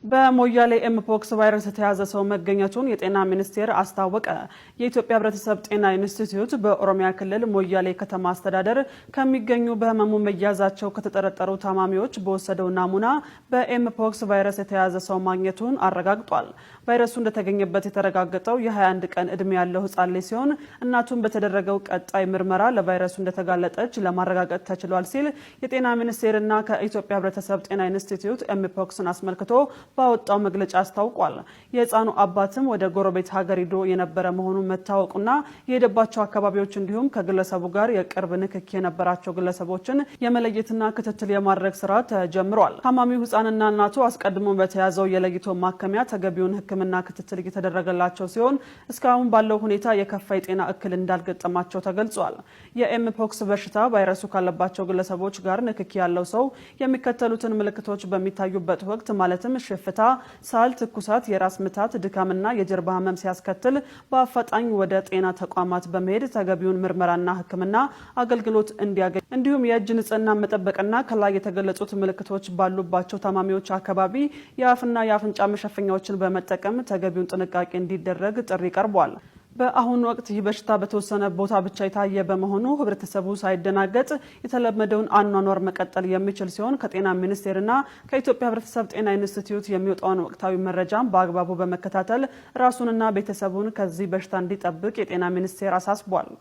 በሞያሌ ኤምፖክስ ቫይረስ የተያዘ ሰው መገኘቱን የጤና ሚኒስቴር አስታወቀ። የኢትዮጵያ ሕብረተሰብ ጤና ኢንስቲትዩት በኦሮሚያ ክልል ሞያሌ ከተማ አስተዳደር ከሚገኙ በህመሙ መያዛቸው ከተጠረጠሩ ታማሚዎች በወሰደው ናሙና በኤምፖክስ ቫይረስ የተያዘ ሰው ማግኘቱን አረጋግጧል። ቫይረሱ እንደተገኘበት የተረጋገጠው የ21 ቀን ዕድሜ ያለው ህጻን ልጅ ሲሆን እናቱን በተደረገው ቀጣይ ምርመራ ለቫይረሱ እንደተጋለጠች ለማረጋገጥ ተችሏል ሲል የጤና ሚኒስቴርና ከኢትዮጵያ ሕብረተሰብ ጤና ኢንስቲትዩት ኤምፖክስን አስመልክቶ ባወጣው መግለጫ አስታውቋል። የህፃኑ አባትም ወደ ጎረቤት ሀገር ሂዶ የነበረ መሆኑን መታወቁና የሄደባቸው አካባቢዎች እንዲሁም ከግለሰቡ ጋር የቅርብ ንክኪ የነበራቸው ግለሰቦችን የመለየትና ክትትል የማድረግ ስራ ተጀምሯል። ታማሚው ህፃንና እናቱ አስቀድሞ በተያዘው የለይቶ ማከሚያ ተገቢውን ሕክምና ክትትል እየተደረገላቸው ሲሆን እስካሁን ባለው ሁኔታ የከፋ የጤና እክል እንዳልገጠማቸው ተገልጿል። የኤምፖክስ በሽታ ቫይረሱ ካለባቸው ግለሰቦች ጋር ንክኪ ያለው ሰው የሚከተሉትን ምልክቶች በሚታዩበት ወቅት ማለትም ሽፍታ፣ ሳል፣ ትኩሳት፣ የራስ ምታት፣ ድካምና የጀርባ ህመም ሲያስከትል በአፋጣኝ ወደ ጤና ተቋማት በመሄድ ተገቢውን ምርመራና ሕክምና አገልግሎት እንዲያገኝ እንዲሁም የእጅ ንጽህና መጠበቅና ከላይ የተገለጹት ምልክቶች ባሉባቸው ታማሚዎች አካባቢ የአፍና የአፍንጫ መሸፈኛዎችን በመጠቀም ተገቢውን ጥንቃቄ እንዲደረግ ጥሪ ቀርቧል። በአሁኑ ወቅት ይህ በሽታ በተወሰነ ቦታ ብቻ የታየ በመሆኑ ህብረተሰቡ ሳይደናገጥ የተለመደውን አኗኗር መቀጠል የሚችል ሲሆን ከጤና ሚኒስቴርና ከኢትዮጵያ ህብረተሰብ ጤና ኢንስቲትዩት የሚወጣውን ወቅታዊ መረጃም በአግባቡ በመከታተል ራሱንና ቤተሰቡን ከዚህ በሽታ እንዲጠብቅ የጤና ሚኒስቴር አሳስቧል።